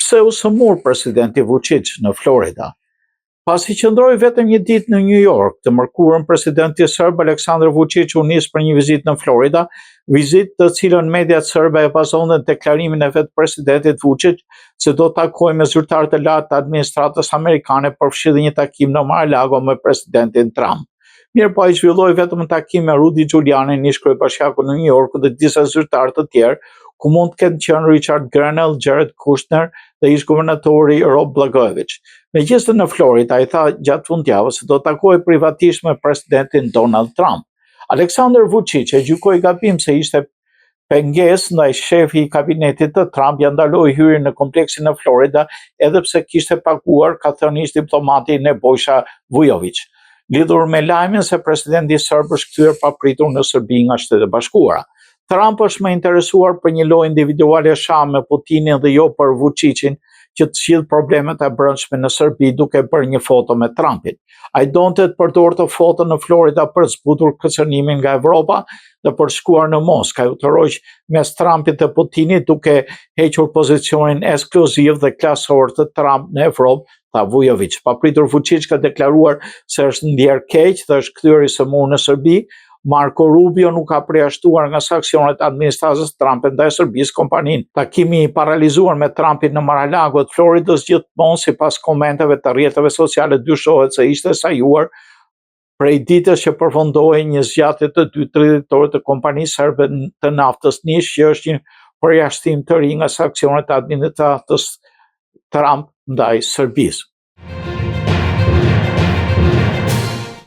Pse u sëmur presidenti Vuçiç në Florida? Pasi qëndroi vetëm një ditë në New York, të mërkurën presidenti serb Aleksandar Vuçiç u nis për një vizitë në Florida, vizitë të cilën mediat serbe e bazonin deklarimin e vetë presidentit Vuçiç se do të takohej me zyrtarë të lartë të administratës amerikane, përfshirë dhe një takim në Mar-a-Lago me presidentin Trump. Mirëpo ai zhvilloi vetëm një takim me Rudy Giuliani, ish kryebashkiakun e New Yorkut dhe disa zyrtarë të tjerë, ku mund të kenë qenë Richard Grenell, Jared Kushner dhe ish guvernatori Rod Blagojevich. Megjithëse në Florida, ai tha gjatë fundjavës se do të takohej privatisht me presidentin Donald Trump. Aleksandar Vučić e gjykoi gabim se ishte pengesë ndaj shefi i kabinetit të Trump ia ndaloi hyrjen në kompleksin në Florida edhe pse kishte paguar, ka thënë ish diplomati Nebojsha Vujović. Lidhur me lajmin se presidenti serb është kthyer papritur në Serbi nga Shtetet e Bashkuara. Trump është më interesuar për një lojë individuale shah me Putinin dhe jo për Vučićin, që të zgjidhë problemet e brendshme në Serbi duke bërë një foto me Trumpin. Ai donte të përdorte foton në Florida për të zbutur kërcënimin nga Evropa dhe për të shkuar në Moskë. Ai u tërhoq mes Trumpit dhe Putinit duke hequr pozicionin ekskluziv dhe klasor të Trump në Evropë, tha Vujović. Papritur Vučić ka deklaruar se është ndjerë keq dhe është kthyer i sëmurë në Serbi. Marco Rubio nuk ka përjashtuar nga sanksionet administratës Trump ndaj Serbisë kompaninë. Takimi i paralizuar me Trumpin në Mar-a-Lago të Floridës gjithmonë sipas komenteve të rrjeteve sociale dyshohet se ishte sajuar prej ditës që përfundoi një zgjatje të dytë 30 ditore të kompanisë serbe të naftës NIS, që është një përjashtim të ri nga sanksionet e administratës Trump ndaj Serbisë.